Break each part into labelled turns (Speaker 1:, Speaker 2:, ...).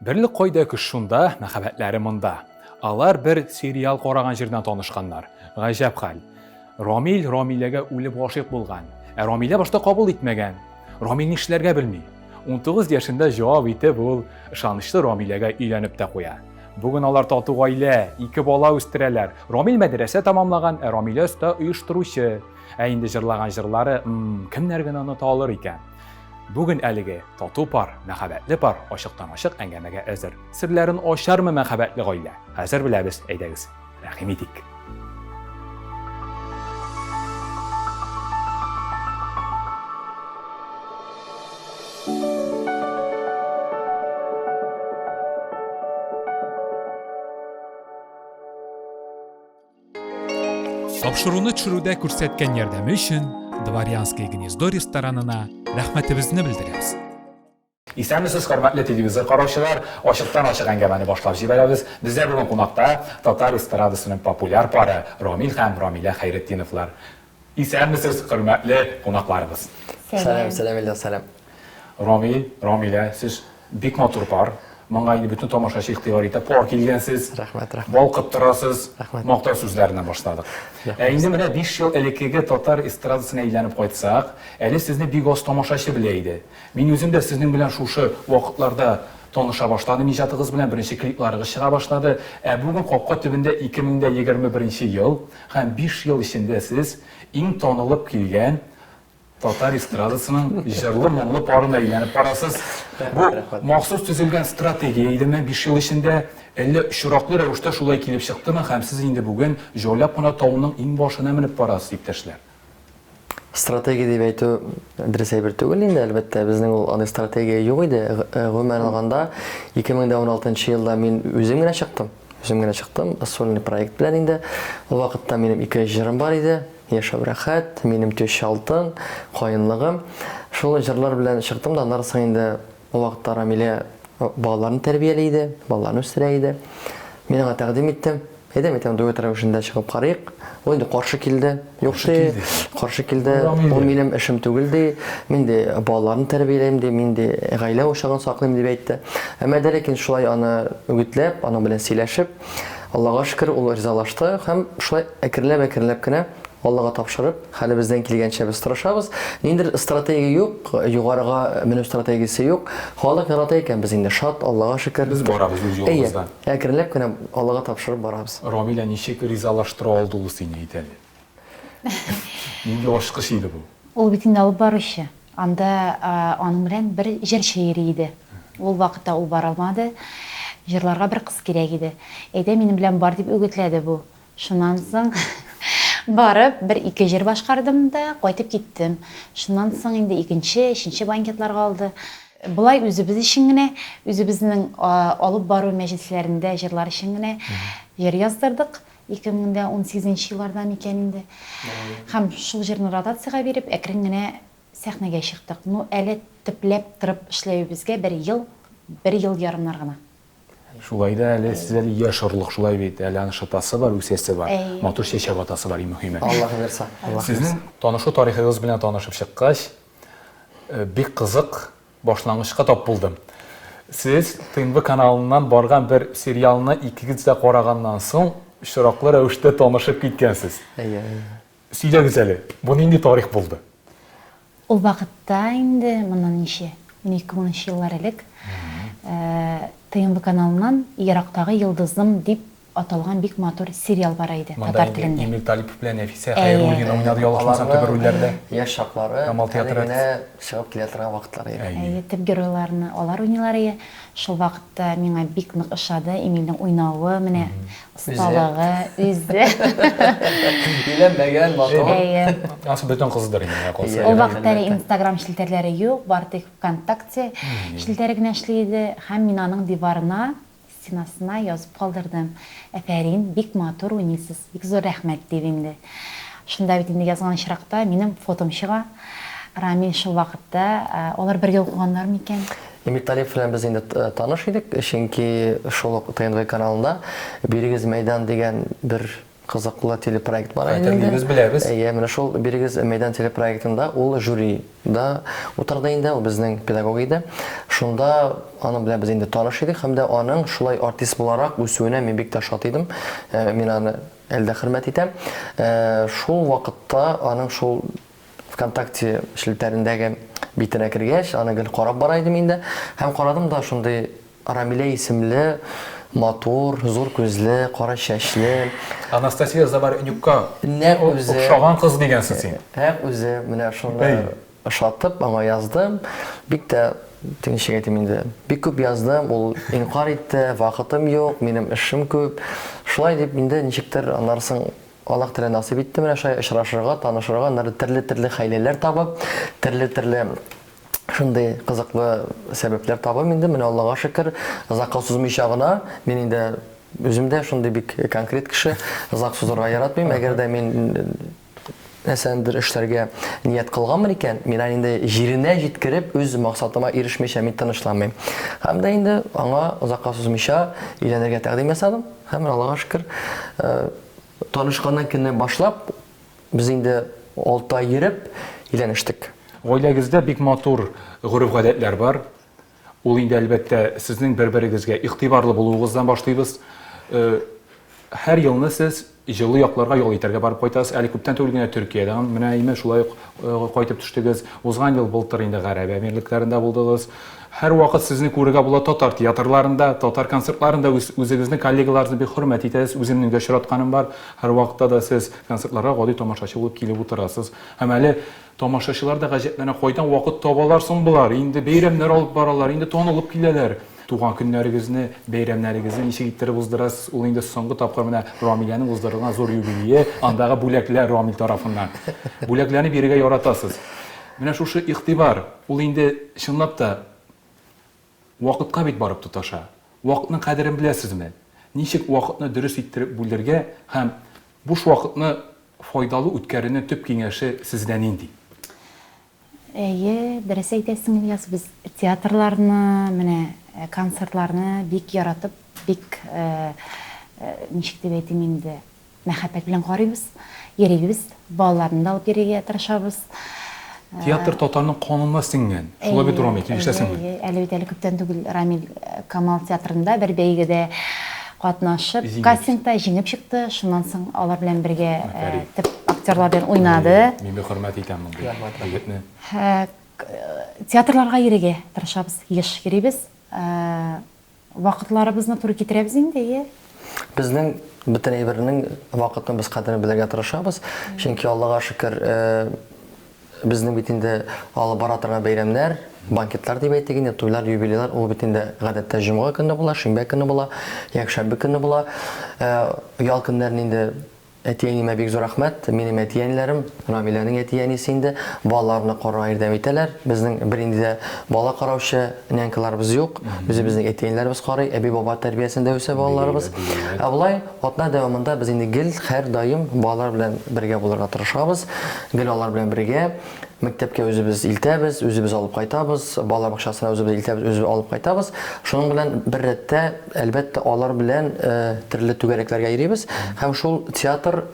Speaker 1: Берлек кайда, көч шунда, мәхәббәтләре монда. Алар бер сериал караган җирдән танышканнар. Гаҗәп хәл. Рамил Рамиләгә үлеп гашыйк булган. Ә Рамилә башта кабул итмәгән. Рамил нишләргә белми. 19 яшендә җавап итеп ул ышанычлы Рамиләгә өйләнеп тә куя. Бүген алар тату гаилә, ике бала үстерәләр. Рамил мәдрәсә тәмамлаган, ә Рамилә оста оештыручы. Ә инде җырлаган җырлары, кемнәр генә оныта алыр икән? Бүген әлеге тату пар, мәхәббәтле пар ачыктан-ачык әңгәмәгә әзер. Серләрен ачармы мәхәббәтле гаилә? Хәзер беләбез, әйдәгез, рәхим итик. Тапшыруны төшерүдә күрсәткән ярдәме өчен Дворянское гнездо ресторанына рәхмәтебезне белдерәбез. Исәнмесез, хөрмәтле телевизор караучылар! Ачыктан-ачык әңгәмәне башлап җибәрәбез. Бездә бүген кунакта татар эстрадасының популяр пары Рамил һәм Рамилә Хәйретдиновлар. Исәнмесез, хөрмәтле кунакларыбыз!
Speaker 2: Сәлам, сәлам, Илдар, сәлам.
Speaker 1: Рамил, Рамилә, сез бик матур пар. Моңа инде бөтен тамашачы игътибар итә. Пар килгәнсез.
Speaker 2: Рәхмәт, рәхмәт.
Speaker 1: Балкып торасыз.
Speaker 2: Рәхмәт.
Speaker 1: Мактау сүзләреннән башладык. Ә инде менә 5 ел элеккеге татар эстрадасына әйләнеп кайтсак, әле сезне бик аз тамашачы белә иде. Мин үзем дә сезнең белән шушы вакытларда таныша башладым иҗатыгыз белән, беренче клипларыгыз чыга башлады. Ә бүген капка төбендә 2021 ел һәм 5 ел эчендә сез иң танылып килгән Татар эстрадасының җырлы-моңлы парына әйләнеп барасыз. Бу махсус төзелгән стратегия идеме 5 ел эчендә, әллә очраклы рәвештә шулай килеп чыктымы һәм сез инде бүген җайлап кына тауның иң башына менеп барасыз, иптәшләр?
Speaker 2: Стратегия дип әйтү дөрес әйбер түгел инде, әлбәттә, безнең ул андый стратегия юк иде. Гомумән алганда, 2016 елда мин үзем генә чыктым. Үзем генә чыктым, сольный проект белән инде. Ул вакытта минем ике җырым бар иде. Яшәү рәхәт, минем теща алтын, каенлыгым. Шул җырлар белән чыктым да, аннары соң инде ул вакытта Рамилә балаларны тәрбияли иде, балаларны үстерә иде. Мин аңа тәкъдим иттем. Әйдә, әйтәм, дуэт рәвешендә чыгып карыйк. Ул инде каршы килде. Юк ди, каршы килде. Ул минем эшем түгел ди. Мин ди балаларны тәрбиялим ди, мин ди гаилә учагын саклыйм дип әйтте. Әмма дә ләкин шулай аны үгетләп, аның белән сөйләшеп, Аллага шөкер, ул ризалашты һәм шулай әкренләп-әкренләп кенә Аллага тапшырып, хәлебездән килгәнчә без тырышабыз. Ниндидер стратегия юк, югарыга менү стратегиясе юк. Халык ярата икән, без инде шат, Аллага шөкер.
Speaker 1: Без барабыз үз юлыбыздан.
Speaker 2: Әйе, әкренләп кенә Аллага тапшырып барабыз.
Speaker 1: Рамилә, ничек ризалаштыра алды ул сине, әйт әле? Нинди ачкыч иде бу?
Speaker 3: Ул бит инде алып баручы. Анда аның белән бер җырчы йөри иде. Ул вакытта ул бара алмады. Җырларга бер кыз кирәк иде. Әйдә, минем белән бар, дип үгетләде бу. Шуннан соң барып, бер-ике җыр башкардым да, кайтып киттем. Шуннан соң инде икенче, өченче банкетларга алды. Болай үзебез өчен генә, үзебезнең алып бару мәҗлесләрендә җырлар өчен генә җыр яздырдык. 2018 нче елларда микән инде. Һәм шул җырны ротациягә биреп, әкрен генә сәхнәгә чыктык. Ну, әле төпләп торып эшләвебезгә бер ел, бер ел ярымнар гына.
Speaker 1: Шулай да әле сез әле яшь орлык, шулай бит? Әле аның шытасы бар, үсәсе бар, матур чәчәк атасы бар, иң мөһиме.
Speaker 2: Аллаһ бирса.
Speaker 1: Аллаһ бирса. Сезнең танышу тарихыгыз белән танышып чыккач, бик кызык Башлангычка тап булдым. Сез ТНВ каналыннан барган бер сериалны икегез дә караганнан соң, очраклы рәвештә танышып киткәнсез.
Speaker 2: Әйе, әйе.
Speaker 1: Сөйләгез әле, бу нинди тарих булды?
Speaker 3: Ул вакытта инде, моннан ничә, унике-унөч еллар элек, ТНВ каналыннан Ерактагы йолдызым дип аталган бик матур сериал бара иде
Speaker 1: Монда
Speaker 3: татар
Speaker 1: инде
Speaker 3: телендә.
Speaker 1: Эмиль Талипов белән Нәфисә
Speaker 3: Әйе.
Speaker 1: Хәйруллина уйнады, ялгышмасам,
Speaker 2: Аларның
Speaker 1: төп рольләрдә.
Speaker 2: яшь чаклары,
Speaker 1: Камал
Speaker 2: әле
Speaker 1: театры
Speaker 2: генә чыгып килә торган вакытлары иде.
Speaker 1: Әйе.
Speaker 3: Әйе, төп геройларны алар уйныйлар иде. Шул вакытта миңа бик нык ошады Эмильнең уйнавы, менә
Speaker 2: Үзе.
Speaker 3: осталыгы, үзе.
Speaker 2: Өйләнмәгән, матур.
Speaker 3: Әйе.
Speaker 1: Анысы бөтен кыздыр инде, миңа калса.
Speaker 2: Әйе.
Speaker 3: Ул вакытта әле
Speaker 2: Әлбәттә.
Speaker 3: Инстаграм челтәрләре юк, бары тик ВКонтакте челтәре генә эшли иде. Һәм мин аның диварына Стенасына язып калдырдым. Әфәрин, бик матур уйныйсыз, бик зур рәхмәт, дип инде. Шунда бит инде язган очракта минем фотом чыга. Рамил шул вакытта, алар бергә укыганнар микән?
Speaker 2: Эмиль Талипов белән без инде таныш идек, чөнки шул ук ТНВ каналында Бирегез мәйдан дигән бер кызыклы телепроект бар инде.
Speaker 1: Хәтерлибез, беләбез.
Speaker 2: Әйе, менә шул Бирегез мәйдан телепроектында ул жюрида утырды инде, ул безнең педагог иде. Шунда аның белән без инде таныш идек һәм дә аның шулай артист буларак үсүенә мин бик тә шат идем. Мин аны әле дә хөрмәт итәм. Шул вакытта аның шул ВКонтакте челтәрендәге битенә кергәч, аны гел карап бара идем инде. Һәм карадым да шундый Рамилә исемле матур, зур күзле, кара чәчле.
Speaker 1: Анастасия Заварнюкка
Speaker 2: Нәкъ үзе.
Speaker 1: охшаган кыз дигәнсең син.
Speaker 2: Нәкъ үзе, менә шуны ошатып, аңа яздым. Бик тә, ничек әйтим инде, бик күп яздым, ул инкарь итте, вакытым юк, минем эшем күп. Шулай дип инде ничектер аннары соң Аллаһ Тәгалә насыйп итте менә шулай очрашырга, танышырга, аннары төрле-төрле хәйләләр табып, төрле-төрле шундый кызыклы сәбәпләр табып инде, менә Аллага шөкер, озакка сузмыйча гына, мин инде үзем дә шундый бик конкрет кеше, озак сузырга яратмыйм. Әгәр дә мин нәрсәнедер эшләргә ният кылганмын икән, мин аны инде җиренә җиткереп, үз максатыма ирешмичә мин тынычланмыйм. Һәм дә инде аңа озакка сузмыйча өйләнергә тәкъдим ясадым. Һәм Аллага шөкер, танышканнан көннән башлап, без инде алты ай йөреп, өйләнештек.
Speaker 1: Гаиләгездә бик матур гореф-гадәтләр бар. Ул инде, әлбәттә, сезнең бер-берегезгә игътибарлы булуыгыздан башлыйбыз. Һәр елны сез җылы якларга ял итәргә барып кайтасыз. Әле күптән түгел генә Төркиядән менә име шулай ук кайтып төштегез. Узган ел былтыр инде Гарәп Әмирлекләрендә булдыгыз. Һәрвакыт сезне күрергә була татар театрларында, татар концертларында үз, үзегезнең коллегаларыгызны бик хөрмәт итәсез. Үземнең дә очратканым бар. Һәрвакытта да сез концертларга гади тамашачы булып килеп утырасыз. Һәм әле тамашачылар да гаҗәпләнә, кайдан вакыт табалар соң болар? Инде бәйрәмнәр алып баралар, инде танылып киләләр. Туган көннәрегезне, бәйрәмнәрегезне ничек иттереп уздырасыз? Ул инде соңгы тапкыр менә Рамиләнең уздырылган зур юбилее, андагы бүләкләр Рамил тарафыннан. Бүләкләрне бирергә яратасыз. Менә шушы игътибар, ул инде чынлап та вакытка бит барып тоташа. Вакытның кадерен беләсезме? Ничек вакытны дөрес иттереп бүлергә һәм буш вакытны файдалы үткәрүнең төп киңәше сездә нинди?
Speaker 3: Әйе, дөрес әйтәсең, Ильяс, без театрларны, менә концертларны бик яратып, бик, ничек дип әйтим инде, Мәхәббәт белән карыйбыз, йөрибез, балаларны да алып йөрергә тырышабыз.
Speaker 1: Театр татарның канына сеңгән. Шулай бит, Рамил, килешәсеңме?
Speaker 3: Әйе, әле бит әле күптән түгел Рамил Камал театрында бер бәйгедә катнашып, кастингта җиңеп чыкты. Шуннан соң алар белән бергә төп актерлар белән уйнады.
Speaker 1: Мин бик хөрмәт итәм мондый егетне.
Speaker 3: Театрларга йөрергә тырышабыз, еш йөрибез. Вакытларыбызны туры китерәбез инде, әйе.
Speaker 2: Безнең бөтен әйбернең вакытын без кадерен белергә тырышабыз. Чөнки Аллага шөкер, безнең бит инде алып бара торган бәйрәмнәр, банкетлар дип әйтик инде, туйлар, юбилейлар, ул бит инде гадәттә җомга көнне була, шимбә көнне була, якшәмбе көнне була. Ял көннәрен инде Әти-әниемә бик зур рәхмәт. Минем әти-әниләрем, Рамиләнең әти-әнисе инде, балаларны карарга ярдәм итәләр. Безнең бернинди дә бала караучы нянькаларыбыз юк. Үзебезнең әти-әниләребез карый, әби-баба тәрбиясендә үсә балаларыбыз. Ә болай атна дәвамында без инде гел, һәрдаим балалар белән бергә булырга тырышабыз. Гел алар белән бергә. Мәктәпкә үзебез илтәбез, үзебез алып кайтабыз, балалар бакчасына үзебез илтәбез, үзебез алып кайтабыз. Шуның белән бер рәттә, әлбәттә, алар белән төрле түгәрәкләргә йөрибез һәм шул театр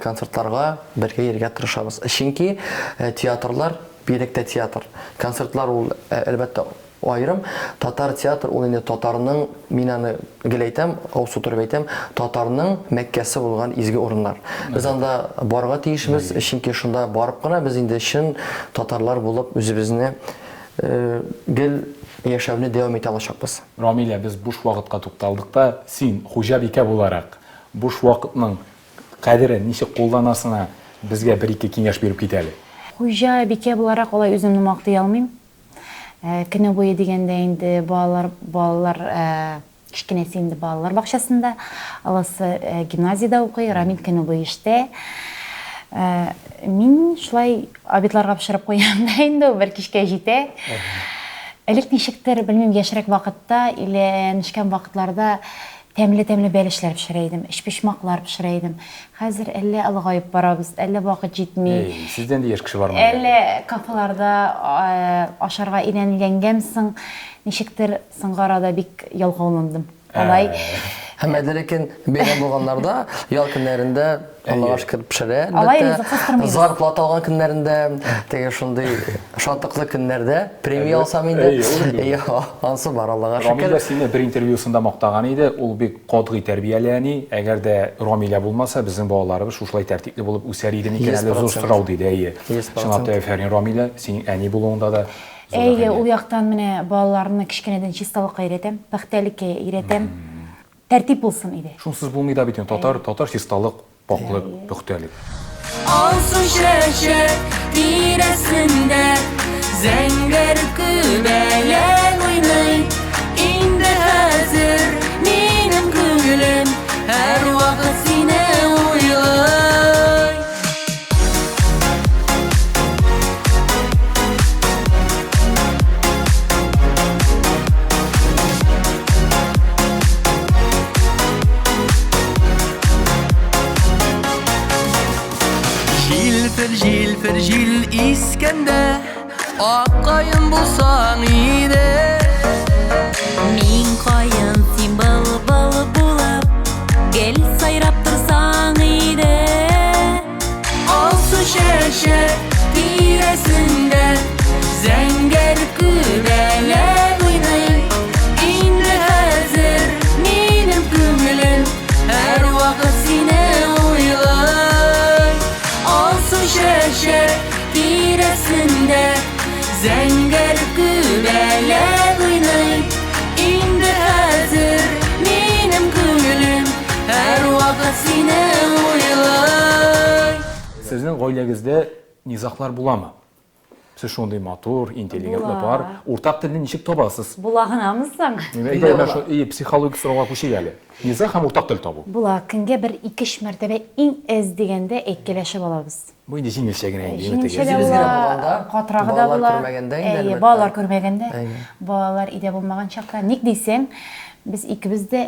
Speaker 2: концертларга бергә йөрергә тырышабыз. Чөнки театрлар, бигрәк тә театр, концертлар ул, әлбәттә, Аерым татар театр ул инде татарның, мин аны гел әйтәм, авыз тутырып әйтәм, татарның Мәккәсе булган изге урыннар. Без анда барырга тиешбез, чөнки шунда барып кына без инде чын татарлар булып үзебезне гел яшәүне дәвам итә алачакбыз.
Speaker 1: Рамилә, без буш вакытка тукталдык та, син, хуҗабикә буларак, буш вакытның кадерен ничек кулланасыңа безгә бер-ике киңәш биреп кит әле.
Speaker 3: Хуҗабикә буларак алай үземне мактый алмыйм. Көне буе дигәндә инде балалар, балалар кечкенәсе инде балалар бакчасында, олысы гимназиядә укый, Рамил көне буе эштә. Мин шулай обедларга пешереп куям да инде, ул бер кичкә җитә. Элек ничектер, белмим, яшьрәк вакытта, өйләнешкән вакытларда тәмле-тәмле бәлешләр пешерә идем, өчпочмаклар пешерә идем. Хәзер әллә олыгаеп барабыз, әллә вакыт җитми.
Speaker 1: Әй, сездән дә яшь кеше бармыни
Speaker 3: әле? Әллә кафеларда ашарга өйрәнгәнгәме соң, ничектер соңгы арада бик ялкауландым. Алай.
Speaker 2: Һәм әдәлекен бәйрәм булганнарда, ял көннәрендә Аллага шөкер пешерә,
Speaker 3: Алай ризыксыз тормыйбыз.
Speaker 2: Зарплата алган көннәрендә, теге шундый шатлыклы көннәрдә премия алсам инде. Әйе, ансы бар, Аллага шөкер.
Speaker 1: Рамилә сине бер интервьюсында мактаган иде, ул бик катгый тәрбияле әни, әгәр дә Рамилә булмаса, безнең балаларыбыз шушылай тәртипле булып үсәр иде микән әле, зур сорау диде, әйе. Чынлап та, әфәрин, Рамилә, синең әни булуыңда да
Speaker 3: зур Әйе, ул яктан менә балаларны кечкенәдән чисталыкка өйрәтәм, пөхтәлеккә өйрәтәм. Тәртип булсын иде.
Speaker 1: Шунсыз булмый да бит инде, татар, татар чисталык, пакьлык, пөхтәлек.
Speaker 4: Алсу чәчәк тирәсендә Зәңгәр күбәләк уйный. Инде хәзер минем күңелем Һәрвакыт сине уйлый. Җилфер, җилфер, җил искәндә, Ак каен булсаң иде.
Speaker 5: Мин каен, син былбыл булып, Гел сайрап торсаң иде.
Speaker 4: Алсу чәчәк тирәсендә Зәңгәр күбәләк уйный. Инде хәзер минем күңелем Һәрвакыт сине уйлый. Алсу чәчәк тирәсендә Зәңгәр күбәләк уйный. Инде хәзер минем күңелем Һәрвакыт сине уйлый.
Speaker 1: Сезнең гаиләгездә низаглар буламы? Сез шундый матур, интеллигентлы пар. Уртак телне ничек табасыз?
Speaker 3: Була гынамы соң?
Speaker 1: Әйдә, менә шул и, психологик сорауга күчик әле. Низаг һәм уртак тел табу.
Speaker 3: Була. Көнгә бер ике-өч мәртәбә иң әз дигәндә әйткәләшеп алабыз.
Speaker 1: Бу инде җиңелчә генә инде,
Speaker 3: Җиңелчә дә
Speaker 2: Үзебез генә
Speaker 3: була,
Speaker 2: булганда,
Speaker 3: катырагы да
Speaker 2: балалар
Speaker 3: була.
Speaker 2: күрмәгәндә инде,
Speaker 3: Әйе,
Speaker 2: әлбәттә.
Speaker 3: балалар күрмәгәндә.
Speaker 2: Әйе.
Speaker 3: Балалар өйдә булмаган чакта. Ник дисәң, без икебез дә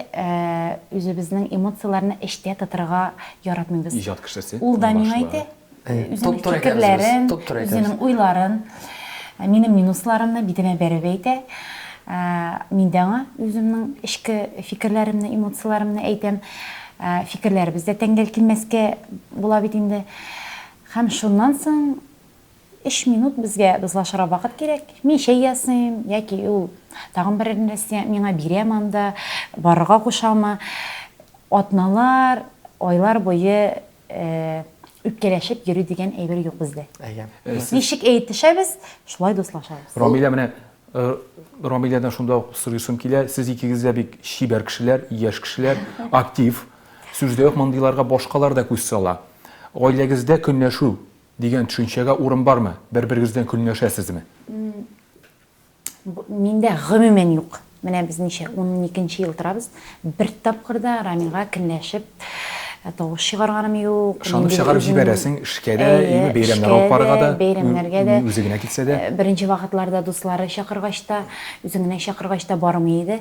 Speaker 3: үзебезнең эмоцияләрне эчтә тотырга яратмыйбыз.
Speaker 1: Иҗат кешесе.
Speaker 3: Ул да миңа
Speaker 1: аңлашыла.
Speaker 3: әйтә,
Speaker 2: Әйе.
Speaker 3: үзенең
Speaker 2: Туп-туры әйтәбез без,
Speaker 3: фикерләрен,
Speaker 2: туп-туры әйтәбез.
Speaker 3: үзенең уйларын, минем минусларымны битемә бәреп әйтә. Мин дә аңа үземнең эчке фикерләремне, эмоцияләремне әйтәм. Фикерләребез дә тәңгәл килмәскә була бит инде. Һәм шуннан соң өч минут безгә дуслашырга вакыт кирәк. Мин чәй ясыйм, яки ул тагын берәр нәрсә миңа бирәме анда, барырга кушамы. Атналар, айлар буе үпкәләшеп йөрү дигән әйбер юк бездә.
Speaker 2: Әйе.
Speaker 3: Ничек әйтешәбез, шулай дуслашабыз.
Speaker 1: Рамилә, менә Рамиләдән шунда ук сорыйсым килә, сез икегез дә бик чибәр кешеләр, яшь кешеләр, актив. Сүз дә юк, мондыйларга башкалар да күз сала. Гаиләгездә көнләшү дигән төшенчәгә урын бармы? Бер-берегездән көнләшәсезме?
Speaker 3: Миндә гомумән юк. Менә без ничә, уникенче ел торабыз. Бер тапкыр да Рамилгә көнләшеп тавыш чыгарганым юк.
Speaker 1: Ышанып чыгарып җибәрәсең, эшкә дә, име, бәйрәмнәр алып барырга да,
Speaker 3: бәйрәмнәргә дә.
Speaker 1: Үзе генә китсә дә.
Speaker 3: Беренче вакытларда дуслары чакыргач та, үзен генә чакыргач та бармый иде.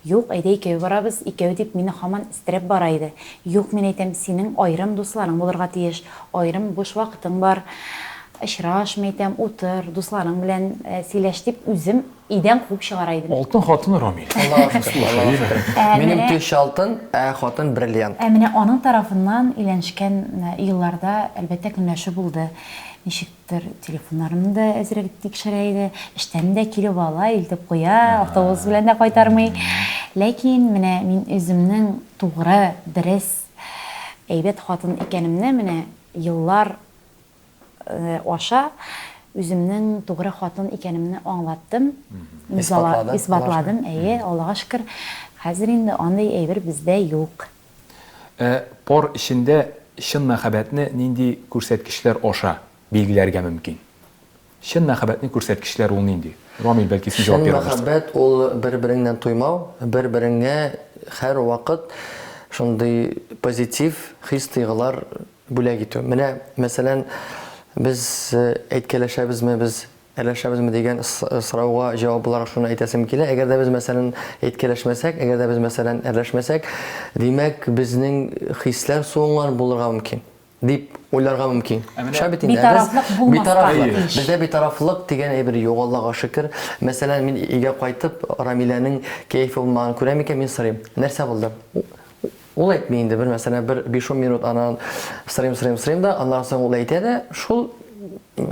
Speaker 3: Юк, әйдә икәү барабыз, икәү дип мине һаман өстерәп бара иде. Юк, мин әйтәм, синең аерым дусларың булырга тиеш, аерым буш вакытың бар. Очраш, мин әйтәм, утыр, дусларың белән сөйләш дип үзем Өйдән куып чыгара идем.
Speaker 1: Алтын хатын Рамил.
Speaker 2: Аллага шөкер, Аллага шөкер.
Speaker 3: Ә
Speaker 2: Минем
Speaker 3: менә-
Speaker 2: төш алтын, ә хатын бриллиант.
Speaker 3: Ә менә аның тарафыннан өйләнешкән елларда, әлбәттә, көнләшү булды. Ничектер телефоннарымны да әзрәк тикшерә иде, эштән дә килеп ала, илтеп куя, автобус белән дә кайтармый. Ләкин менә мин үземнең тугры, дөрес, әйбәт хатын икәнемне менә еллар аша үземнең тугры хатын икәнемне аңлаттым, исбатладым, әйе, Аллага шөкер, хәзер инде андый әйбер бездә юк.
Speaker 1: Ә пар эчендә чын мәхәббәтне нинди күрсәткечләр аша билгеләргә мөмкин? Чын мәхәббәтнең күрсәткечләре ул нинди? Рамил, бәлки син җавап бирә алырсың.
Speaker 2: Чын мәхәббәт ул бер-береңнән туймау, бер-береңә һәрвакыт шундый позитив хис-тойгылар Бүләк итү. Менә, мәсәлән, без әйткәләшәбезме, без әрләшәбезме дигән сорауга җавап буларак шуны әйтәсем килә. Әгәр дә без, мәсәлән, әйткәләшмәсәк, әгәр дә без, мәсәлән, әрләшмәсәк, димәк, безнең хисләр суынган булырга мөмкин, дип уйларга мөмкин. Шулай бит инде, ә без
Speaker 3: Битарафлык булмаска
Speaker 2: битарафлык.
Speaker 3: тиеш.
Speaker 2: Бездә битарафлык дигән әйбер юк, Аллага шөкер. Мәсәлән, мин өйгә кайтып, Рамиләнең кәефе булмаганын күрәм икән, мин сорыйм, нәрсә булды? Ул әйтми инде, бер мәсәлән, бер 5-10 минут аннан сорыйм, сорыйм, сорыйм да, аннан соң ул әйтә дә, шул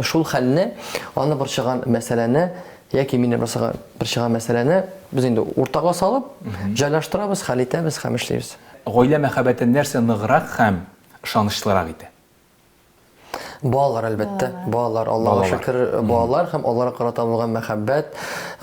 Speaker 2: шул хәлне, аны борчыган мәсьәләне яки мине борчыган борчыган мәсьәләне без инде уртага салып, җайлаштырабыз, хәл итәбез һәм эшлибез.
Speaker 1: Гаилә мәхәббәтен нәрсә ныграк һәм ышанычлырак итә?
Speaker 2: Балалар, әлбәттә. Балалар, Аллага шөкер, балалар һәм аларга карата булган мәхәббәт.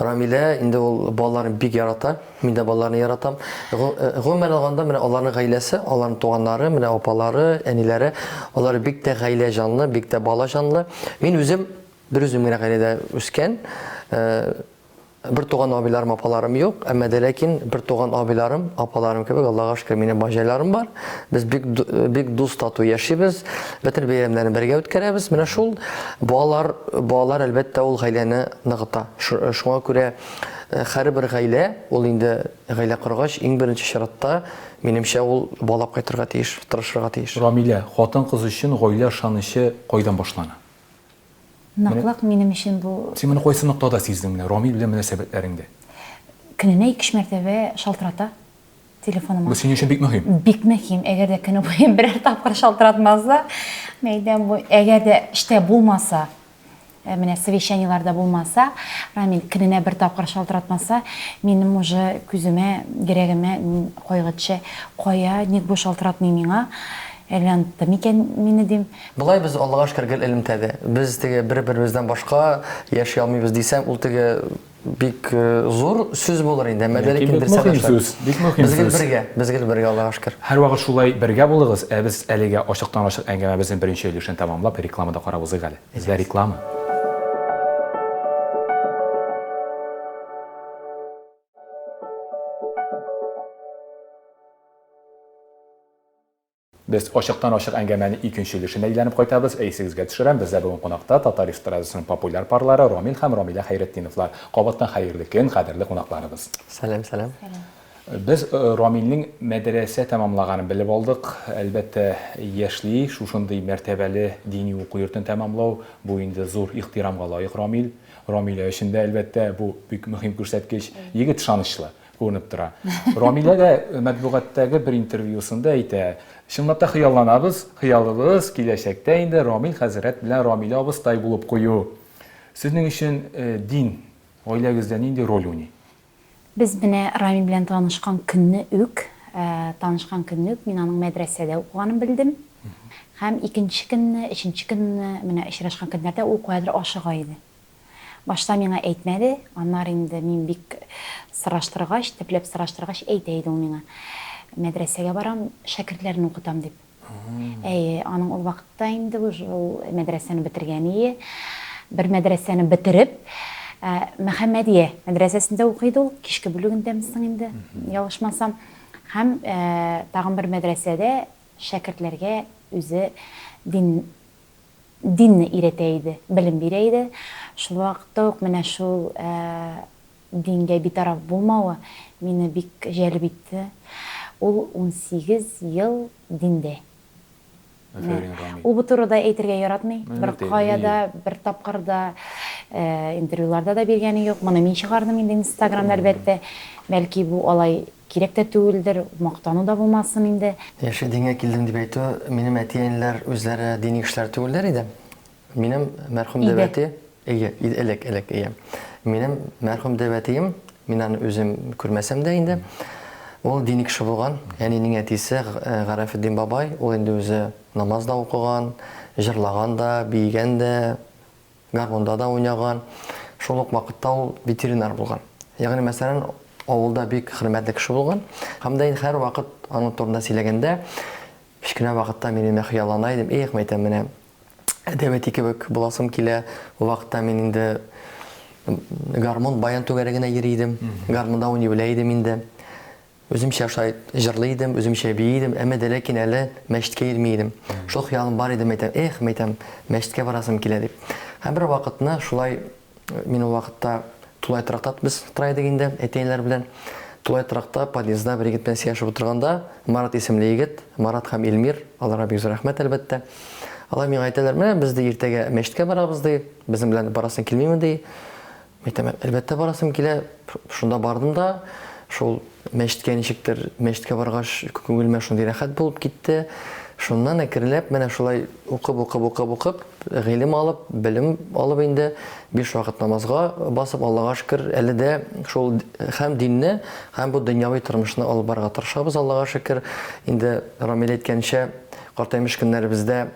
Speaker 2: Рамилә инде ул балаларын бик ярата. Мин дә балаларны яратам. Э, гомумән алганда, менә аларның гаиләсе, аларның туганнары, менә апалары, әниләре, алар бик тә гаилә җанлы, бик тә бала җанлы. Мин үзем бер үзем генә гаиләдә үскән. Э, Бер туган абыйларым, апаларым юк, әмма дә ләкин бер туган абыйларым, апаларым кебек, Аллага шөкер, минем баҗайларым бар. Без бик бик дус тату яшибез, бөтен бәйрәмнәрне бергә үткәрәбез. Менә шул балалар, балалар әлбәттә ул гаиләне ныгыта. Шуңа күрә э, һәрбер гаилә, ул инде гаилә коргач, иң беренче чиратта, минемчә, ул балап кайтырга тиеш, тырышырга тиеш.
Speaker 1: Рамилә, хатын-кыз өчен гаилә ышанычы кайдан башлана?
Speaker 3: Ныклык минем өчен бу.
Speaker 1: Син моны кайсы ноктада сиздең менә Рамил белән мөнәсәбәтләреңдә?
Speaker 3: Көненә ике-өч мәртәбә шалтырата телефоныма.
Speaker 1: Бу синең өчен бик мөһим.
Speaker 3: Бик мөһим. Әгәр дә көне буе берәр тапкыр шалтыратмаса, мәйдан бу. Әгәр дә эштә булмаса, э, менә совещаниеләрдә булмаса, Рамил көненә бер тапкыр шалтыратмаса, минем уже күземә, йөрәгемә кайгы төшә. Кая, ник бу шалтыратмый миңа? Әллә онытты микән мине дим.
Speaker 2: Болай без, Аллага шөкер, гел элемтәдә. Без теге бер-беребездән башка яши алмыйбыз дисәң, ул теге бик зур сүз булыр инде, әмма дә ләкин
Speaker 1: бик мөһим сүз, бик мөһим
Speaker 2: сүз. Без гел бергә, без гел бергә, Аллага шөкер.
Speaker 1: Һәрвакыт шулай бергә булыгыз, ә без әлегә ачыктан-ачык әңгәмәбезнең беренче өлешен тәмамлап, рекламада карап узыйк әле. Бездә реклама. Без ачыктан-ачык әңгәмәнең икенче өлешенә әйләнеп кайтабыз. Ә исегезгә төшерәм, бездә бүген кунакта татар эстрадасының популяр парлары Рамил һәм Рамилә Хәйретдиновлар. Кабаттан хәерле көн, кадерле кунакларыбыз.
Speaker 2: Сәлам, сәлам.
Speaker 1: Без Рамилнең мәдрәсә тәмамлаганын белеп алдык. Әлбәттә, яшьли шушындый мәртәбәле дини уку йортын тәмамлау, бу инде зур ихтирамга лаек Рамил. Рамилә өчен дә, әлбәттә, бу бик мөһим күрсәткеч. Егет ышанычлы. Күренеп тора. Рамилә дә матбугаттагы бер интервьюсында әйтә, чынлап та хыялланабыз, хыялыбыз киләчәктә инде Рамил хәзрәт белән Рамилә абыстай булып кую. Сезнең өчен дин гаиләгездә нинди роль уйный?
Speaker 3: Без менә Рамил белән танышкан көнне үк, танышкан көнне үк мин аның мәдрәсәдә укыганын белдем. Һәм икенче көнне, өченче көнне, менә очрашкан көннәрдә ул каядыр ашыга иде. Башта миңа әйтмәде, аннары инде мин бик сораштыргач, төпләп сораштыргач, әйтә иде ул миңа. Мәдрәсәгә барам, шәкертләрне укытам дип. Әйе, аның ул вакытта инде уже ул мәдрәсәне бетергән ие. Бер мәдрәсәне бетереп, Мөхәммәдия мәдрәсәсендә укый иде ул, кичке бүлегендәме соң инде, ялгышмасам. Һәм тагын бер мәдрәсәдә шәкертләргә үзе дин динне өйрәтә иде, белем бирә иде. Шул вакытта ук менә шул дингә битараф булмавы мине бик җәлеп итте. Ул 18 ел диндә.
Speaker 1: Афәрин, Рамил.
Speaker 3: Ул бу турыда әйтергә яратмый. Беркая да, бер тапкыр да интервьюларда да биргәне юк. Моны мин чыгардым инде Инстаграмда, әлбәттә. Бәлки бу алай Кирәк тә түгелдер, мактану да булмасын инде.
Speaker 2: Яши дингә килдем дип әйтү, минем әти-әниләр үзләре дини кешеләр түгелләр иде. Минем мәрхүм дәү әти, әйе, элек, элек, әйе. Минем мәрхүм дәү әтием, мин аны үзем күрмәсәм дә инде, ул дини кеше булган. Әнинең әтисе Гарәфетдин бабай, ул инде үзе намаз да укыган, җырлаган да, биегән дә, Гармунда да уйнаган. Шул ук вакытта ул ветеринар булган. Ягъни, мәсәлән, авылда бик хөрмәтле кеше булган. Һәм дә инде һәрвакыт аның турында сөйләгәндә, кечкенә вакытта мин инде хыяллана идем, эх, мәйтәм, менә дәү әти кебек буласым килә. Ул вакытта мин инде гармун, баян түгәрәгенә йөри идем. Гармунда уйный белә идем инде. Үземчә шулай җырлый идем, үземчә бии идем, әмма дә ләкин әле мәчеткә йөрми идем. Шул хыялым бар иде, мәйтәм, эх, мәйтәм, мәчеткә барасым килә дип. Һәм бер вакытны шулай мин ул вакытта тулай торакта без тора идек инде әти-әниләр белән. Тулай торакта подъездда бер егет белән сөйләшеп утырганда, Марат исемле егет, Марат һәм Эльмир, аларга бик зур рәхмәт, әлбәттә. Алар миңа әйтәләр, менә без ди иртәгә мәчеткә барабыз ди, безнең белән барасың килмиме ди. Әйтәм, әлбәттә барасым килә. Шунда бардым да, Шул мәчеткә ничектер, мәчеткә баргач, күңелемә шундый рәхәт булып китте. Шуннан әкренләп менә шулай укып, укып, укып, укып, гыйлем алып, белем алып инде, биш вакыт намазга басып, Аллага шөкер, әле дә шул һәм динне, һәм бу дөньяви тормышны алып барырга тырышабыз, Аллага шөкер. Инде Рамил әйткәнчә, картаймыш көннәребездә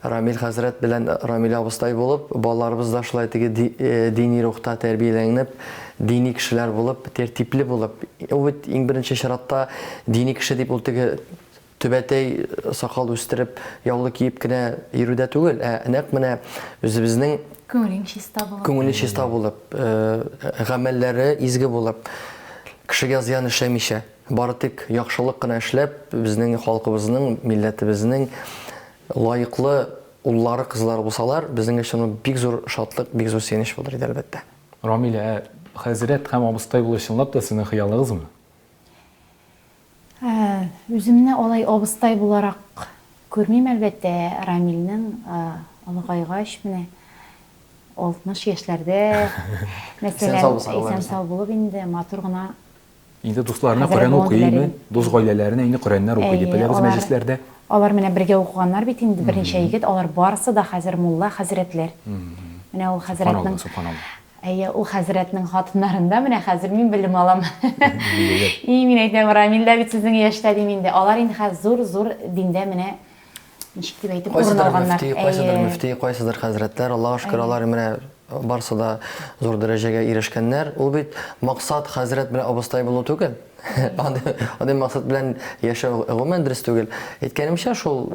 Speaker 2: Рамил хәзрәт белән Рамил абыстай булып, балаларыбыз да шулай теге дини рухта тәрбияләнеп, дини кешеләр булып, тәртипле булып. Ул бит иң беренче чиратта дини кеше дип ул теге түбәтәй, сакал үстереп, яулык киеп кенә йөрү дә түгел, ә нәкъ менә үзебезнең
Speaker 3: Күңелең чиста булып.
Speaker 2: Күңеле чиста булып, гамәлләре изге булып, кешегә зыян эшләмичә, бары тик яхшылык кына эшләп, безнең халкыбызның, милләтебезнең лаеклы уллары, кызлары булсалар, безнең өчен ул бик зур шатлык, бик зур сөенеч булыр иде, әлбәттә.
Speaker 1: Рамилә, ә хәзрәт һәм абыстай булу чынлап та сезнең хыялыгызмы?
Speaker 3: Үземне алай абыстай буларак күрмим, әлбәттә. Рамилнең олыгайгач, менә 60 яшьләрдә, мәсәлән, исән-сау булып инде, матур гына
Speaker 1: Инде дусларына Коръән укыймы? Дус гаиләләренә инде Коръәннәр укый дип беләбез мәҗлесләрдә.
Speaker 3: Алар менә бергә укыганнар бит инде, берничә егет, алар барысы да хәзер мулла, хәзрәтләр. Менә ул хәзрәтнең
Speaker 1: Субханалла.
Speaker 3: Әйе, ул хәзрәтнең хатыннарында менә хәзер мин белем алам. И, мин әйтәм, Рамил дә бит сезнең яшьтә дим инде. Алар инде хәзер зур-зур диндә менә ничек дип әйтеп, урын алганнар.
Speaker 2: Кайсыдыр мөфти, кайсыдыр мөфти, кайсыдыр хәзрәтләр, Аллага шөкер, алар менә барысы да зур дәрәҗәгә ирешкәннәр. Ул бит максат хәзрәт белән абыстай булу түгел. Андый, андый максат белән яшәү гомумән дөрес түгел. Әйткәнемчә, шул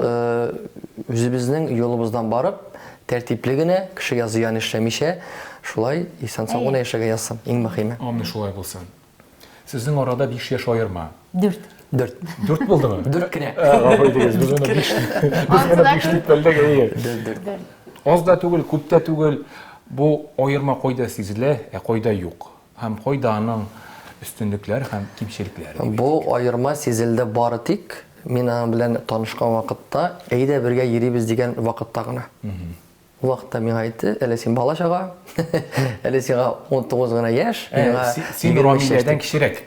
Speaker 2: үзебезнең юлыбыздан барып, тәртипле генә, кешегә зыян эшләмичә, шулай исән-сау гына яшәргә язсын, иң мөһиме.
Speaker 1: Амин, шулай булсын. Сезнең арада 5 яшь аерма.
Speaker 3: Дүрт.
Speaker 2: Дүрт.
Speaker 1: Дүрт булдымы?
Speaker 2: Дүрт кенә.
Speaker 1: Гафу итегез, без моны биш, без моны биш дип белдек, әйе.
Speaker 2: Дүрт, дүрт.
Speaker 1: Аз да түгел, күп тә түгел. Бу аерма кайда сизелә, ә кайда юк? Һәм кайда аның өстенлекләре һәм кимчелекләре? дип
Speaker 2: Бу аерма сизелде бары тик мин аның белән танышкан вакытта, әйдә бергә йөрибез дигән вакытта гына. Ул вакытта миңа әйтте, әле син бала-чага, әле сиңа 19 гына яшь, миңа
Speaker 1: Син Рамиләдән кечерәк.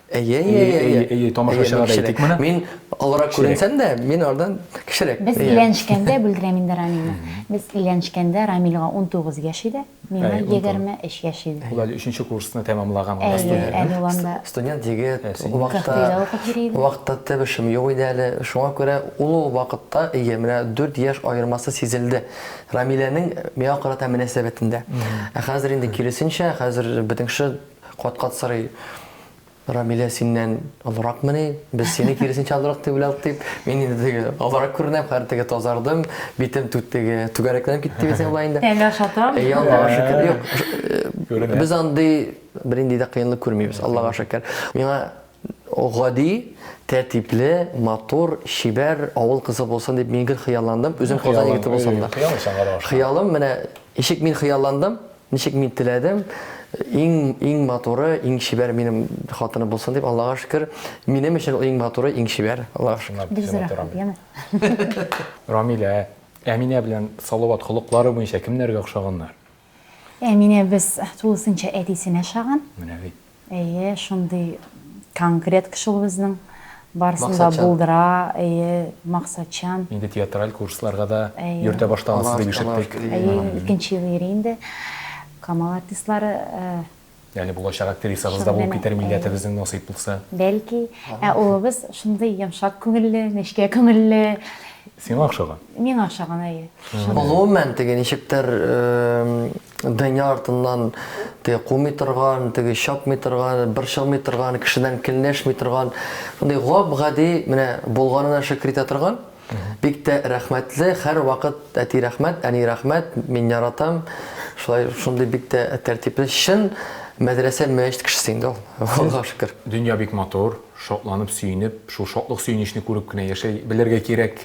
Speaker 2: Әйе, әйе, әйе,
Speaker 1: әйе. Әйе, тамашачыга да әйтик моны.
Speaker 2: Мин олырак күренсәм дә, мин алардан кечерәк.
Speaker 3: Без өйләнешкәндә, бүлдерәм инде Рамилне. Без өйләнешкәндә Рамилгә 19 яшь иде, миңа 23 яшь иде.
Speaker 1: Ул әле өченче курсны тәмамлаган гына студент.
Speaker 3: Әйе, әле ул анда.
Speaker 2: Студент егет, ул вакытта, ул вакытта төп эшем юк иде әле. Шуңа күрә ул вакытта, әйе, менә дүрт яшь аермасы сизелде. Рамиләнең миңа карата мөнәсәбәтендә. Ә хәзер инде киресенчә, хәзер бөтен кеше кат-кат сорый, Рамилә синнән олыракмыни? Без сине киресенчә олырак дип уйладык дип. Мин инде теге олырак күренәм, хәзер теге тазардым, битем теге түгәрәкләнеп китте дисәң була инде.
Speaker 3: Әле ашатам.
Speaker 2: Әйе, Аллага шөкер. Юк, без андый бернинди дә кыенлык күрмибез, Аллага шөкер. Миңа гади, тәртипле, матур, чибәр авыл кызы булсын дип мин гел хыялландым. Үзем Казан егете булсам да. Хыялым менә ничек мин хыялландым, Ничек мин теләдем, иң иң матуры, иң чибәр минем хатыным булсын дип, Аллага шөкер, минем өчен ул иң матуры, иң чибәр, Аллага шөкер.
Speaker 3: Бик зур рәхмәт, яме.
Speaker 1: Рамилә, Әминә белән Салават холыклары буенча кемнәргә охшаганнар?
Speaker 3: Әминә без тулысынча әтисенә ошаган.
Speaker 1: Менә бит.
Speaker 3: Әйе, шундый конкрет кеше ул безнең. Барысын да булдыра, әйе, максатчан.
Speaker 1: Инде театраль курсларга да йөртә башлагансыз дип ишеттек.
Speaker 3: Әйе, икенче ел йөри инде. Камал артистлары.
Speaker 1: Ягъни булачак актрисабыз да булып китәр милләтебезнең насыйп булса.
Speaker 3: Бәлки. Ә улыбыз шундый йомшак күңелле, нечкә күңелле.
Speaker 1: Сиңа охшаган?
Speaker 3: Миңа охшаган, әйе.
Speaker 2: Гомумән, теге ничектер дөнья артыннан теге кумый торган, теге чапмый торган, борчылмый торган, кешедән көнләшми торган, шундый гап-гади, менә булганына шөкер итә торган, бик тә рәхмәтле, һәрвакыт әти рәхмәт, әни рәхмәт, мин яратам, шулай шундый бик тә тәртипле, чын мәдрәсә, мәчет кешесе инде ул, Аллага шөкер.
Speaker 1: Дөнья бик матур, шатланып, сөенеп, шул шатлык-сөенечне күреп кенә яшәй белергә кирәк.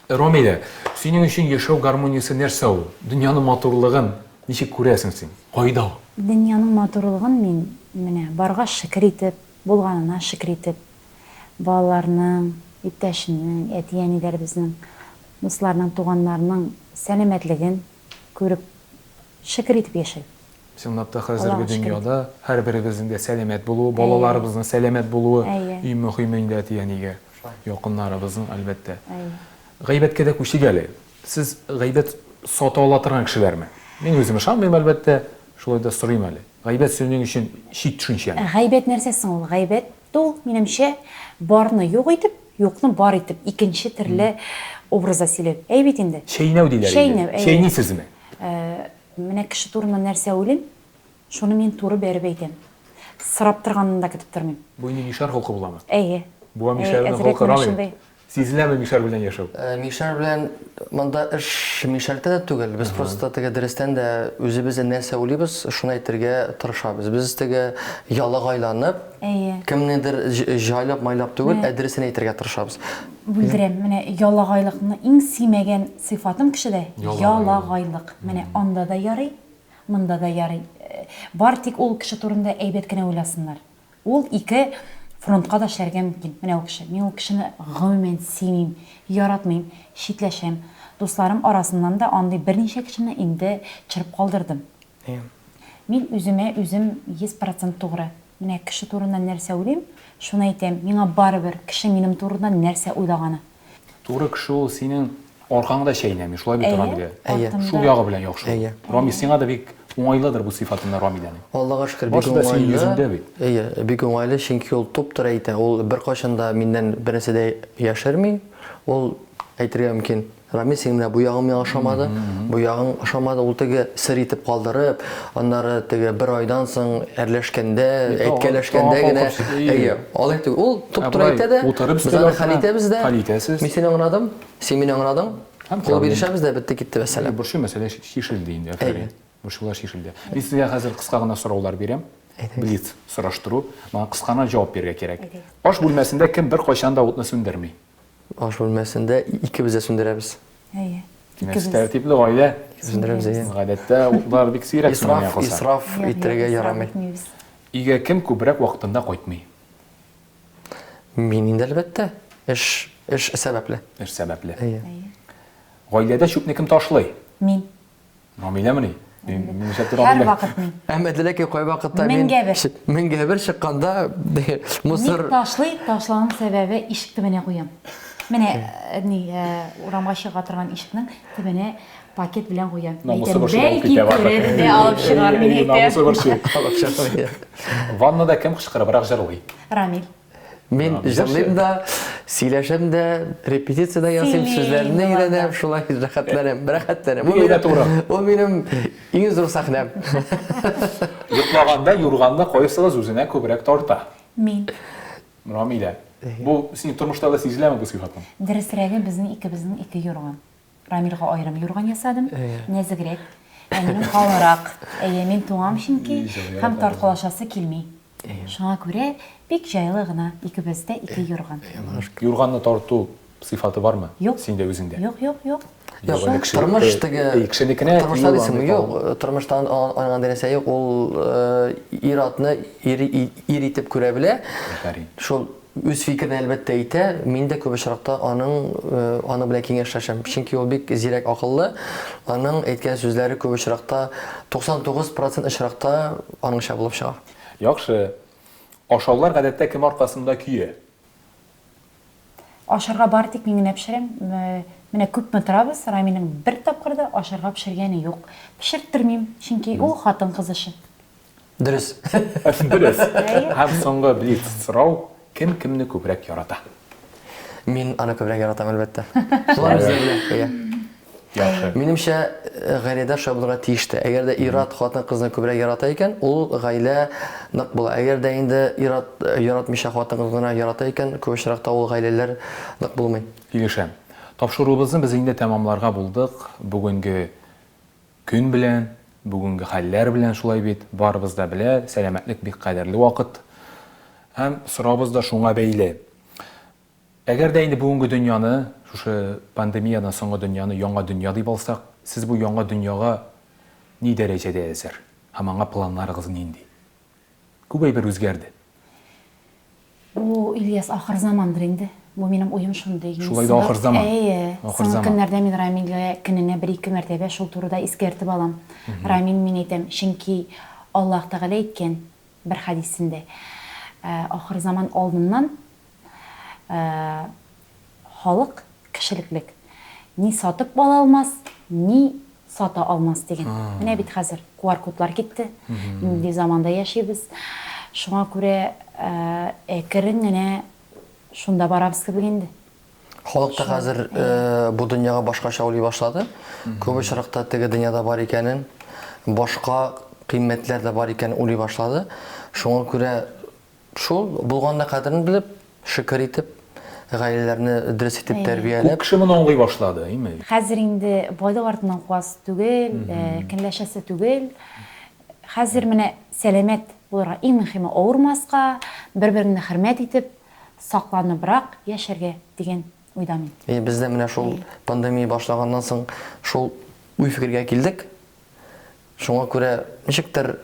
Speaker 1: Рамилә, синең өчен яшәү гармониясе нәрсә ул? Дөньяның матурлыгын ничек күрәсең син? Кайда ул?
Speaker 3: Дөньяның матурлыгын мин менә барга шөкер итеп, булганына шөкер итеп, балаларның, иптәшемнең, әти-әниләребезнең, дусларның, туганнарның сәламәтлеген күреп, шөкер итеп яшәү.
Speaker 1: Чынлап та хәзерге дөньяда һәрберебезнең дә сәламәт булуы, балаларыбызның сәламәт булуы иң мөһиме инде әти-әнигә, якыннарыбызның, әлбәттә. Гайбәткә дә күчик әле. Сез гайбәт сата ала торган кешеләрме? Мин үзем ышанмыйм, әлбәттә, шулай да сорыйм әле. Гайбәт сезнең өчен чит төшенчәме?
Speaker 3: Гайбәт нәрсә соң ул? Гайбәт ул, минемчә, барны юк итеп, юкны бар итеп, икенче төрле образда сөйләү. Әй бит инде.
Speaker 1: Чәйнәү диләр инде.
Speaker 3: Чәйнәү, әйе.
Speaker 1: Чәйнисезме?
Speaker 3: Менә кеше турында нәрсә уйлыйм, шуны мин туры бәреп әйтәм. Сорап торганын да көтеп тормыйм.
Speaker 1: Бу инде мишәр холкы буламы?
Speaker 3: Әйе.
Speaker 1: Буа мишәрнең холкы, Рамил. Сизеләме мишәр белән яшәү?
Speaker 2: Мишәр белән монда эш мишәрдә дә түгел. Без просто теге дөрестән дә үзебез нәрсә уйлыйбыз, шуны әйтергә тырышабыз. Без теге ялагайланып, кемнедер җайлап-майлап түгел, ә дөресен әйтергә тырышабыз.
Speaker 3: Бүлдерәм, менә ялагайлыкны иң сөймәгән сыйфатым кешедә, ялагайлык. Менә анда да ярый, монда да ярый. Бар тик ул кеше турында әйбәт кенә уйласыннар. Ул ике фронтка да эшләргә мөмкин. Менә ул кеше. Мин ул кешене гомумән сөймим, яратмыйм, читләшәм. Дусларым арасыннан да андый берничә кешене инде чырып калдырдым. Мин үземә үзем 100 процент тугры. Менә кеше турында нәрсә уйлыйм, шуны әйтәм. Миңа барыбер, кеше минем турында нәрсә уйлаганы.
Speaker 1: Туры кеше ул синең аркаңда чәйнәми, шулай бит, Рамилә?
Speaker 2: Әйе.
Speaker 1: Шул ягы белән яхшы.
Speaker 2: Әйе.
Speaker 1: Рамил, сиңа да бик уңайлыдыр бу сыйфатында Рамиләнең.
Speaker 2: Аллага шөкер, бик
Speaker 1: Барысы да синең
Speaker 2: уңайлы.
Speaker 1: йөзеңдә бит.
Speaker 2: Әйе, бик уңайлы, чөнки ул туп-туры әйтә. Ул беркайчан да миннән бернәрсә дә яшерми. Ул әйтергә мөмкин, Рамил, синең менә бу ягың миңа ошамады, бу ягың ошамады. Ул теге сер итеп калдырып, аннары теге бер айдан соң әрләшкәндә, әйткәләшкәндә генә, әйе, алай түгел. Ул туп-туры әйтә дә,
Speaker 1: утырып
Speaker 2: без аны хәл итәбез дә.
Speaker 1: Хәл итәсез.
Speaker 2: Мин сине аңладым, син мине аңладың. Кул бирешәбез дә, бетте китте, вәссәлам.
Speaker 1: Борчу мәсьәлә чишелде инде, афәрин. Борчулар чишелде. Мин сезгә хәзер кыска гына сораулар бирәм. Блиц сораштыру. Моңа кыска гына җавап бирергә кирәк. Аш бүлмәсендә кем беркайчан да утны сүндерми?
Speaker 2: Аш бүлмәсендә икебез дә сүндерәбез.
Speaker 3: Әйе.
Speaker 1: Димәк, сез тәртипле гаилә.
Speaker 2: Сүндерәбез, әйе.
Speaker 1: Гадәттә утлар бик сирәк сүнә
Speaker 2: Исраф, исраф итәргә ярамый.
Speaker 1: Өйгә кем күбрәк вакытында кайтмый?
Speaker 2: Мин инде, әлбәттә. Эш, эш сәбәпле.
Speaker 1: Эш сәбәпле.
Speaker 2: Әйе.
Speaker 1: Гаиләдә чүпне кем ташлый?
Speaker 3: Мин.
Speaker 1: Рамиләмени? Нишләптер Рамилә.
Speaker 3: Һәрвакыт мин.
Speaker 2: Әмма ләкин кайвакытта мин
Speaker 3: Меңгә бер.
Speaker 2: Меңгә бер чыкканда мусор
Speaker 3: Ник ташлый? Ташлауның сәбәбе ишек төбенә куям. Менә э, ни, э, урамга чыга торган ишекнең төбенә пакет белән куям.
Speaker 1: Намусы
Speaker 3: Әйтәм,
Speaker 1: борчый, алып
Speaker 3: бәлки
Speaker 1: китә бардыр.
Speaker 3: күрер дә алып чыгар, мин әйтәм.
Speaker 1: Намусы борчый.
Speaker 2: алып чыгар.
Speaker 1: Ваннада кем кычкырыбрак җырлый?
Speaker 3: Рамил.
Speaker 2: Мин җырлыйм да, сөйләшәм дә, репетиция дә ясыйм, сүзләрне өйрәнәм, шулай рәхәтләнәм, рәхәтләнәм.
Speaker 1: Ул минем,
Speaker 2: ул минем иң зур сәхнәм.
Speaker 1: Йоклаганда юрганны кайсыгыз үзенә күбрәк тарта?
Speaker 3: Мин.
Speaker 1: Рамилә. Бу синең тормышта да сизеләме бу сыйфатың?
Speaker 3: Дөресрәге, безнең икебезнең ике юрган. Рамилгә аерым юрган ясадым, нәзегрәк. Ә минем калынрак. Әйе, мин туңам чөнки һәм тарткалашасы килми. Шуңа күрә бик җайлы гына икебез дә ике юрган.
Speaker 1: Юрганны тарту сыйфаты бармы?
Speaker 3: Юк.
Speaker 1: Синдә үзеңдә?
Speaker 3: Юк, юк, юк.
Speaker 2: Юк, тормыш теге
Speaker 1: кешенекенә
Speaker 2: тормышта дисеңме? Юк, тормышта андый нәрсә юк. Ул ир-атны ир итеп күрә белә. Шул Үз фикерен, әлбәттә, әйтә. Мин дә күп очракта аның аның белән киңәшләшәм. Чөнки ул бик зирәк акыллы. Аның әйткән сүзләре күп очракта, 99 процент очракта аныңча булып чыга.
Speaker 1: Яхшы. Ашаулар гадәттә кем аркасында көя?
Speaker 3: Ашарга бары тик мин генә пешерәм. Менә күпме торабыз, Рамилнең бер тапкыр да ашарга пешергәне юк. Пешерттермим, чөнки ул хатын-кыз эше.
Speaker 2: Дөрес.
Speaker 1: Дөрес. Һәм соңгы блиц сорау, кем кемне күбрәк ярата?
Speaker 2: Мин аны күбрәк яратам, әлбәттә. Шулар үзе белә. Әйе.
Speaker 1: Яхшы.
Speaker 2: Минемчә, гаиләдә шулай булырга тиеш тә. Әгәр дә ир-ат хатын-кызны күбрәк ярата икән, ул гаилә нык була. Әгәр дә инде ир-ат яратмыйча хатын-кыз гына ярата икән, күп очракта ул гаиләләр нык булмый.
Speaker 1: Килешәм. Тапшыруыбызны без инде тәмамларга булдык. Бүгенге Көн белән, бүгенге хәлләр белән шулай бит, барыбыз да белә, сәламәтлек бик кадерле вакыт. Һәм соравыбыз да шуңа бәйле. Әгәр дә инде бүгенге дөньяны, шушы пандемиядән соңгы дөньяны яңа дөнья дип алсак, сез бу яңа дөньяга ни дәрәҗәдә әзер һәм аңа планнарыгыз нинди? Күп әйбер үзгәрде.
Speaker 3: Бу, Ильяс, ахырзамандыр инде. Бу минем уем шундый.
Speaker 1: Шулай да ахыр заман.
Speaker 3: Әйе. Соңгы көннәрдә мин Рамилгә көненә бер-ике мәртәбә шул турыда искәртеп алам. Рамил, мин әйтәм, чөнки Аллаһ Тәгалә әйткән бер хәдисендә, ахыр заман алдыннан халык, кешелеклек ни сатып ала алмас, ни сата алмас дигән. Менә бит хәзер QR-кодлар китте. Нинди заманда яшибез. Шуңа күрә әкрен генә шунда барабыз кебек инде.
Speaker 2: Халык та хәзер бу дөньяга башкача уйлый башлады. Күп очракта теге дөньяда бар икәнен, башка кыйммәтләр дә бар икәнен уйлый башлады. Шуңа күрә шул булганына кадерен белеп, шөкер итеп, гаиләләрне дөрес итеп тәрбияләп.
Speaker 1: Күп кеше моны аңлый башлады, әйме?
Speaker 3: Хәзер инде байлык артыннан куасы түгел, көнләшәсе түгел. Хәзер менә сәламәт булырга, иң мөхиме авырмаска, бер-береңне хөрмәт итеп, сакланыбрак яшәргә дигән уйда мин.
Speaker 2: И без дә менә шул пандемия башлаганнан соң шул уй-фикергә килдек. Шуңа күрә ничектер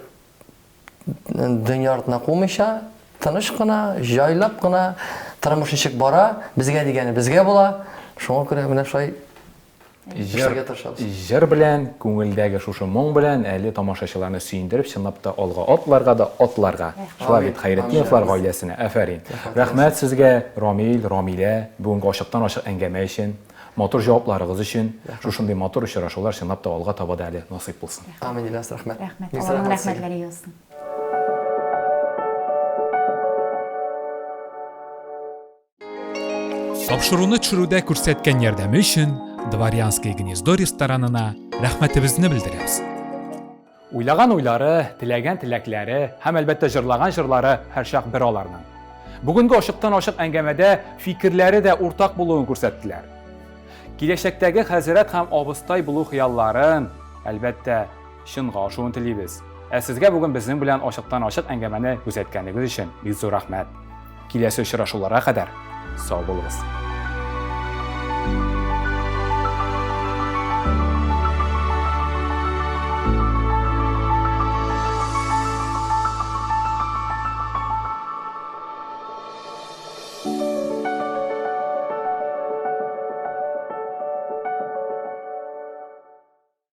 Speaker 2: дөнья артына кумыйча, тыныч кына, җайлап кына тормыш ничек бара, безгә дигәне безгә була. Шуңа күрә менә шулай
Speaker 1: Җыр, җыр белән, күңелдәге шушы моң белән әле тамашачыларны сөендереп, чынлап та алга атларга да атларга. Шулай бит, Хәйретдиновлар гаиләсенә. Афәрин. Рәхмәт сезгә, Рамил, Рамилә, бүгенге ачыктан-ачык әңгәмә өчен, матур җавапларыгыз өчен. Шушындый матур очрашулар чынлап та алга таба да әле насыйп булсын.
Speaker 2: Амин, Ильяс, рәхмәт.
Speaker 3: Рәхмәт. Алланың рәхмәтләре яусын.
Speaker 1: Тапшыруны төшерүдә күрсәткән ярдәме өчен Дворянское гнездо ресторанына рәхмәтебезне белдерәбез. Уйлаган уйлары, теләгән теләкләре һәм әлбәттә җырлаган җырлары һәрчак бер аларның. Бүгенге ачыктан-ачык әңгәмәдә фикерләре дә уртак булуын күрсәттеләр. Киләчәктәге хәзрәт һәм абыстай булу хыялларын, әлбәттә, чынга ашуын телибез. Ә сезгә бүген безнең белән ачыктан-ачык әңгәмәне күзәткәнегез өчен бик зур рәхмәт. Киләсе очрашуларга кадәр сау булыгыз.